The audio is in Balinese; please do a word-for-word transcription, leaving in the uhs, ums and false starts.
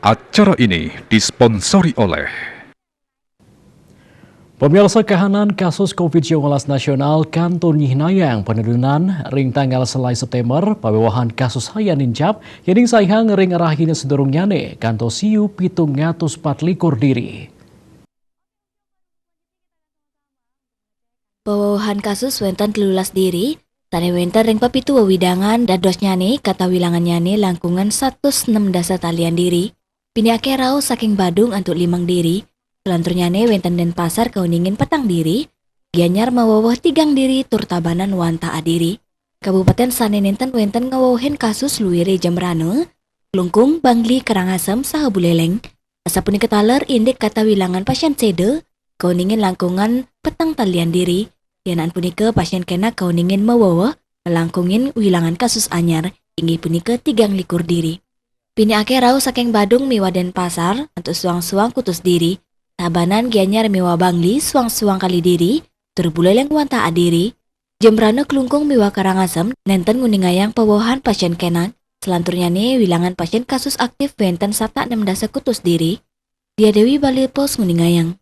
Acara ini disponsori oleh Pemirsa, kahanan kasus covid sembilan belas nasional kantun nyihnayang penurunan ring tanggal selai September, pawewahan kasus harian nincap, yading saihang ring rahina sadurungnyane kantos siu pitung atus pat likur diri. Pawewahan kasus wenten telulas diri, sane wenten ring papitu wewidangan, dadosnyane katawilangannyane langkungan satus nem dasa talian diri. Pinake rauh saking Badung antuk limang diri, salanturnyane wenten Denpasar kauningin petang diri, Gianyar maweweh tigang diri tur Tabanan wantah adiri. Kabupaten sane nenten wenten ngawewehin kasus luire Jembrana, Klungkung, Bangli, Karangasem, saha Buleleng. Asapunika taler indik katawilangan pasien seda, kauningin langkungan petang talian diri. Yan punika pasien kenak kauningin maweweh nglangkungin wilangan kasus anyar, inggih punika tigang likur diri. Pinake rauh saking Badung miwah Denpasar antuk suang-suang kutus diri. Tabanan, Gianyar miwah Bangli suang-suang kalih diri, tur Buleleng wantah adiri. Jembrana, Klungkung miwah Karangasem nenten nguningayang pawewehan pasien kenak, salanturnyane wilangan pasien kasus aktif wenten satak nem dasa kutus diri. Dia Dewi, Bali Post nguningayang.